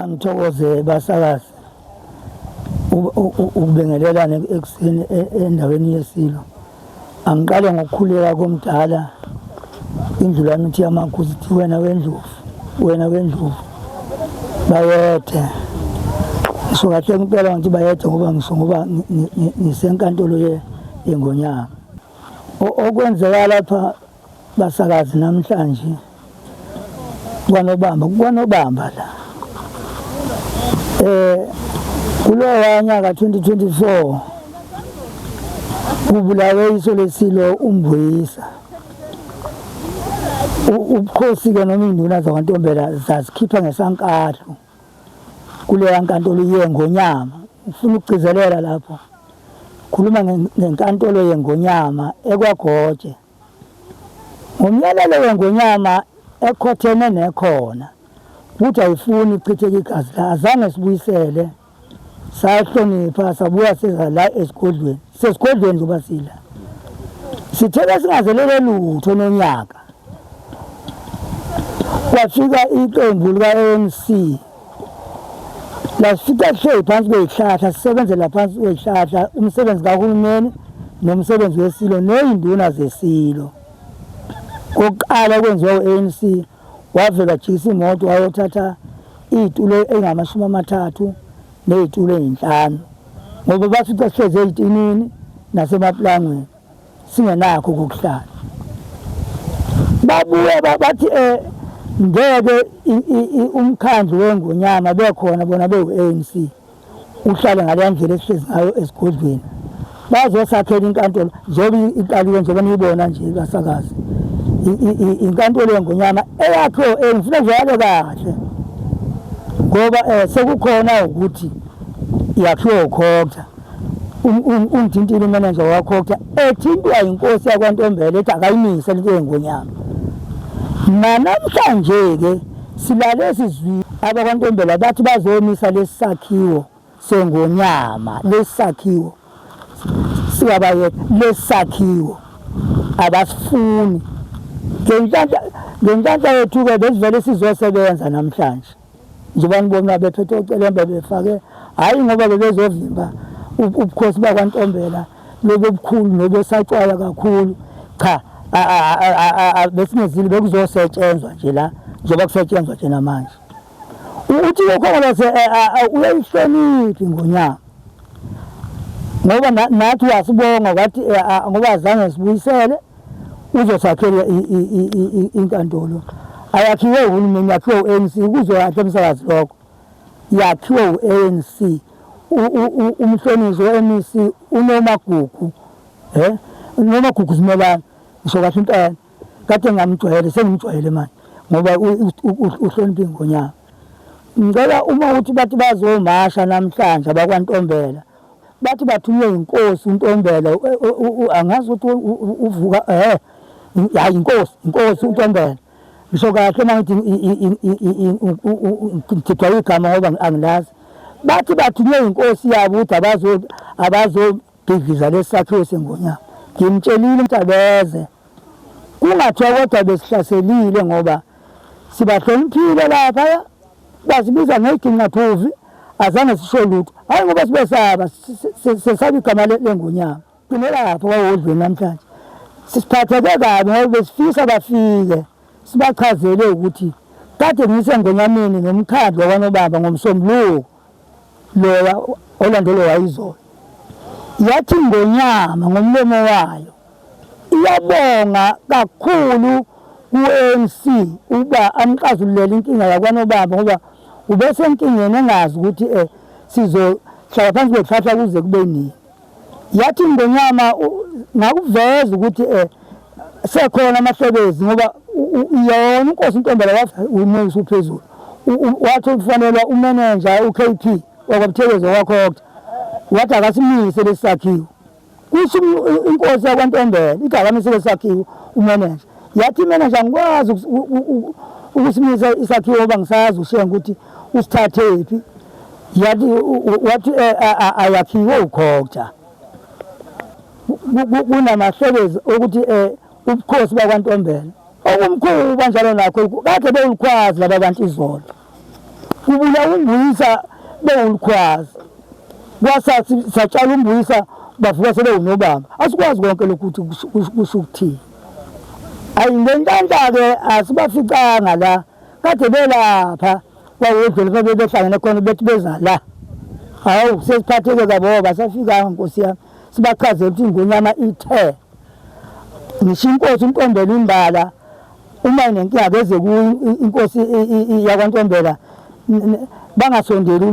Angithokoze basakazi ukubingelelana ekuseni endaweni yeSilo. Angiqale ngokukhuleka komdala indlu lami ithi yamakhuzi ithi wena wendlovu, wena wendlovu bayethe. Ngisho kahle impela ngithi bayethe ngoba ngisho ngoba ngisenkantolo yeNgonyama. Okwenzeka lapha basakazi namhlanje KwaNobamba, KwaNobamba la. Kulowa nyaka 2024 kubulawe iso lesilo uMbuyisa. Ubukhosi-ke noma iy'nduna zakwaNtombela zazikhipha ngesankahlu kuleya nkantolo yeNgonyama. Ngifuna ukugcizelela lapho, khuluma ngenkantolo yeNgonyama ekwaGotshe. Ngomyalelo weNgonyama ekhotheme nekhona ukuthi ayifuni kuchitheke igazi la, azange sibuyisele, sahlonipha sabuya seza la esigodlweni, sesigodlweni njengoba sila. Sithe besingazelele lutho nonyaka, kwafika iqembu lika-ANC lasifica sihlezi phansi kwey'hlahla, sisebenzela phansi kwey'hlahla umsebenzi kahulumeni nomsebenzi weSilo ney'nduna zeSilo. Kokuqala okwenziwa u-ANC wavele wajikisa imoto wayothatha iy'tulo ey'ngamashumi amathathu ney'tulo ey'nhlanu ngoba bafica sihlezi ey'tinini nasemaplangweni singenakho kokuhlala. Babuye bathi ngeke umkhandlu weNgonyama bekhona bona bewu-ANC uhlale ngaleya ndlela esihlezi ngayo esigodlweni. Bazosakhela inkantolo njengoba iqaliwe njengoba niyibona nje basakazi. Inkantolo yeNgonyama eyakhiwe ngifuna kuzwakale kahle ngoba sekukhona ukuthi yakhiwe uCogta. Ungithintile umenenja wakwaCogta ethintwa inkosi yakwaNtombela ethi akayimise lento yeNgonyama. Nanamhlanje-ke silale sizwile abakwaNtombela bathi bazomisa lesi sakhiwo seNgonyama, lesi sakhiwo sikaBayede, lesi sakhiwo abasifuni. Ngenhlanhla yethu-ke besivele sizosebenza namhlanje njengoba nibona bephethe ocelemba befake, hhayi ngoba bebezovimba ubukhosi bakwaNtombela lobu obukhulu nobesatshwayo kakhulu, cha besingezile, bekuzosetshenzwa nje la njengoba kusetshenzwa nje namanje. Uthi uKhongolose uyayihlonipha iNgonyama ngoba nathi wasibonga wathi ngoba azange sibuyisele uzosakhela inkantolo. Ayakhiwe uhulumeni, yakhiwe u-ANC, kuzwe kahle umsakazi lokho. Yakhiwe u-ANC, umhlonishwa we-MEC uNomagugu, uNomagugu Simelane, ngisho kahle impela. Kade ngingamjwayele, sengimjwayele manje ngoba uhlonipha iNgonyama. Ngicela uma uthi bathi bazomasha namhlanje abakwaNtombela, bathi bathunywe inkosi uNtombela, angazi ukuthi uvuka hayi inkosi, inkosi uNtombela. Ngisho kahle uma ngithi ngididwa igama ngoba angilazi. Bathi bathunywe inkosi yabo ukuthi abazobhidliza lesi sakhiwo seNgonyama. Ngimtshelile ukuthi abeze. Kungathiwa kodwa besihlaselile ngoba sibahloniphile lapha, basibiza ngeginqaphuvi, azange sisho lutho. Hhayi ngoba sibesaba, sesaba igama leNgonyama. Gcine lapho kwawodlweni namhlanje. Sisiphatheke kabi ngoba besifisa bafike sibachazele ukuthi kade ngiseNgonyameni nomkhandlu wakwaNobamba ngoMsombuluko loya olandelwe wayizolo. Yathi iNgonyama ngomlomo wayo iyabonga kakhulu ku-ANC ukuba amxazululele inkinga yakwaNobamba ngoba ubesenkingeni engazi ukuthi sizohlala phansi kwehlahla kuze kube nini. Yathi iNgonyama ngakuveza ukuthi sekhona amahlebezi ngoba yona inkosi uNtombela wathi umoya usuphezulu. Wathi ufanelwa umenenja u-KP wakwaButhelezi wakwaCogta, wathi akasimise lesi sakhiwo. Kusho inkosi yakwaNtombela ithi akamise lesi sakhiwo umenenja. Yathi imenenja angikwazi ukusimisa isakhiwo ngoba ngisazi uShenge ukuthi usithathephi. Yathi wathi ayakhiwe uCogta. Kunamahlebezi okuthi ubukhosi bakwaNtombela okumkhuba njalo nakho kade bewulikhwazi laba bantu izolo. Kubulawa uMbuyisa bewulukhwazi. Kwasathi satshala uMbuyisa bavuka sebewunobamba. Asikwazi konke lokhu ukuthi kusho ukuthini. Ayi ngenhlanhla-ke asibaficanga la kade belapha kwawodlule babe behlangene khona bethi beza la. Hawu sesiphatheke kabi ngoba asafikanga nkosi yami. Sibachazele ukuthi ingonyama ithe ngisho inkosi uNtombela imbala uma inenkinga beze kuyo inkosi yakwaNtombela bangasondeli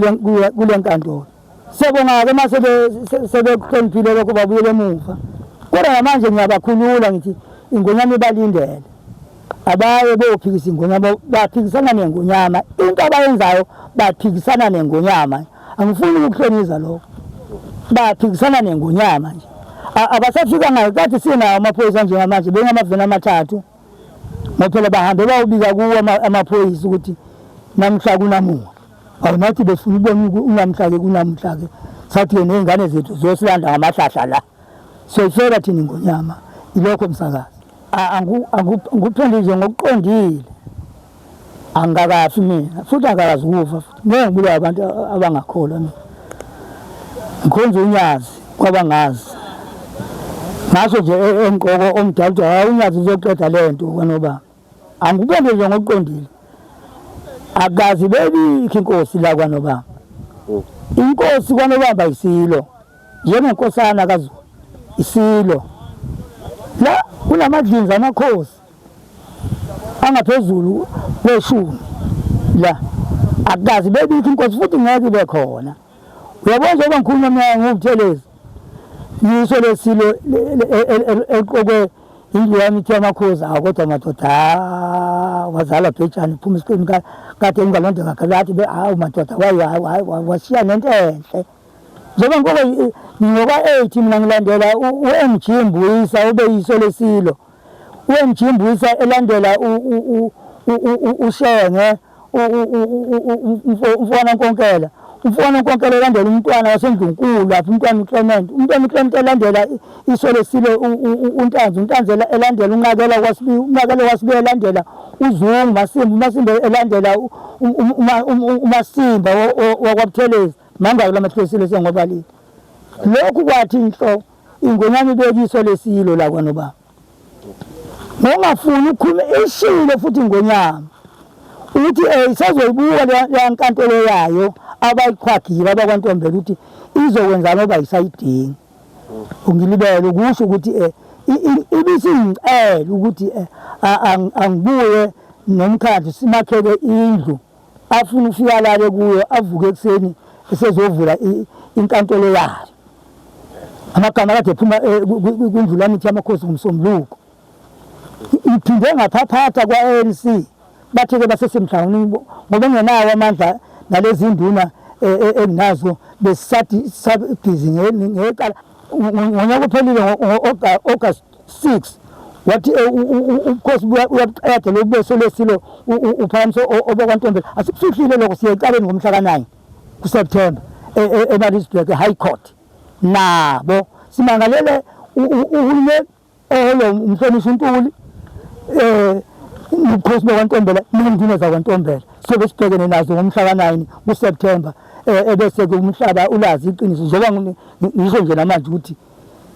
kule nkantolo. Siyabonga-ke uma sebekuhloniphile lokho babuyele emuva. Kodwa namanje ngiyabakhulula ngithi ingonyama ibalindele. Abaye bophikisa ingonyama, baphikisana nengonyama. Into abayenzayo baphikisana nengonyama. Angifuni ukukuhloniza lokho. Baphikisana nengonyama nje. Abasafikanga kade sinawo amaphoyisa njengamanje bengamaveni amathathu. Ngoba phela bahambe bayobika kuwo amaphoyisa ukuthi namhla kunamuhla. Awu nathi befuna ukubona unamhla-ke kunamhla-ke. Sathi-ke ney'ngane zethu ziyosilanda ngamahlahla la. Siyoyifela thina ingonyama. Ilokho msakazi. Angikuphenduli nje ngokuqondile. Angikakafi mina futhi angikakazi ukufa futhi. Ngeke ngibulawe abantu abangakholwa mina. Ngikhonza unyazi kwabangazi. Ngasho nje engqoko omdala ukuthi hayi unyazi uzoqeda le nto kwanobaba. Angikuphenduli nje ngokuqondile. Akazi bebikho inkosi la kwanobamba. Inkosi kwanobamba isilo. Njengenkosana kaZulu isilo. La kunamadlinza amakhosi angaphezulu kweshumi la. Akazi bebikho inkosi futhi ngeke ibe khona. Uyabona njengoba ngikhuluma mina ngoButhelezi yiso lesilo eqokwe indlu yami ithi amakhozi awu kodwa madoda wazalwa bhejane phuma esiqini kade engalondeka kalathi hawu madoda washiya nento enhle njengoba ngoba ngingokwa-eight mina ngilandela u-M_G Mbuyisa obeyiso lesilo u-M_G Mbuyisa elandela uShenge umfana Nkonkela umfana Nkonkela elandela umntwana wasendlunkulu lapho umntwana uClement umntwana uClement elandela iso lesilo uNtanzi uNtanzi elandela uNqakela kwaSibiya uNqakela kwaSibiya elandela uZungu Masimba uMasimba elandela uMasimba wakwaButhelezi mangaki lamahlo esilo sengobalile lokhu kwathi inhlo ingonyama ibeka iso lesilo la kwanobaba ngongafuni ukukhuluma ishilo futhi ingonyama ukuthi eh isazoyibuka leya nkantolo yayo abayiqhwagile abakwantombela ukuthi izokwenzani oba isayidingi ungilibele ukusho ukuthi eh ibisingicela ukuthi eh, angibuye nomkhandlu simakhele indlu afuna ukufika alale kuyo avuke ekuseni esezovula inkantolo yayo amagama kade ephuma eh, kwindlulamithi yamakhosi ngomsombuluko iphinde ngaphaphatha kwa-ANC bathe-ke basesemhlanganweni ngoba engenawo amandla nalezi nduna eh, eh, enginazo besisathi sabhizi ngecala ngonyaka ophelile ngo-August 6 wathi eh, ubukhosi uyabuqeda lobu besolesilo uphakamisa obakwantombela asikufihlile lokho siye ecaleni ngomhla ka-9 kuSeptember eMaritzburg High Court nabo simangalele uhulumeni oholwa umhlonishwa uNtuli eh ubukhosi bakwaNtombela nenduna zakwaNtombela sobe sibhekene nazo ngomhla ka-9 kuSeptember ebese-ke umhlaba ulazi iqiniso njengoba ngisho nje namanje ukuthi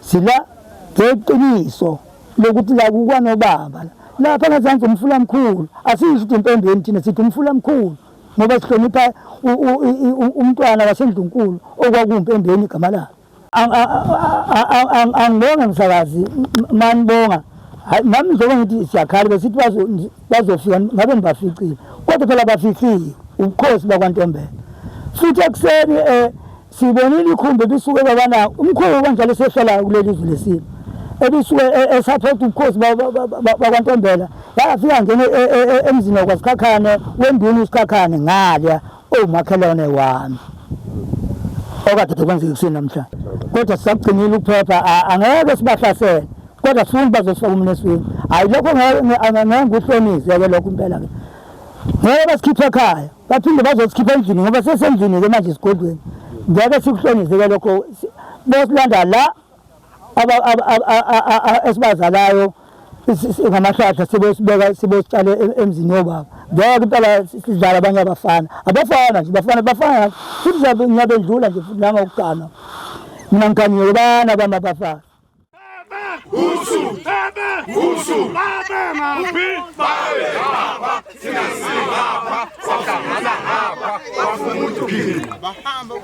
sila ngeqiniso lokuthi la kukwanobaba lapha ngezansi umfula mkhulu asisho ukuthi impembeni thina sithi umfula mkhulu ngoba sihlonipha umntwana wasendlunkulu okwakuwumpembeni igama lakhe angibonge msakazi manibonga nami njengoba ngithi siyakhala besithi bazofika ngabe nibaficile kodwa phela bafihlile ubukhosi bakwantombela futhi ekuseni um Sibonile ikhumbi ebisuke babana umkhulu kanjalo esehlala kuleli zwe lesilo ebisuke esaphethe ubukhosi bakwaNtombela yafika ngene emzini wakwaSikhakhane wenduna uSikhakhane ngalya owumakhelwane wami okade kwenzeka ekuseni namhlanje kodwa sisakugcinile ukuphepha angeke sibahlasele kodwa sifuna bazosifaka umnesweni hayi lokho ngeke ngikuhlonise-ke lokho impela-ke ngeke basikhiphe ekhaya baphinde bazosikhipha endlini ngoba sesendlini-ke manje esigodlweni ngeke sikuhlonize-ke lokho bosilanda la esibazalayo. Ngamahlahla sibosibeka sibositshale emzini yobaba. Ngeke impela sidlala abanye abafana. Abafana nje bafana bafana futhi ngiyabendlula nje futhi nangokugana. Mina ngiganiwe bana bami abafana. Usu, usu, ngaphi? Babe ngapha, thina singapha, sahlangana ngapha, bafuna umuntu phila. Bahamba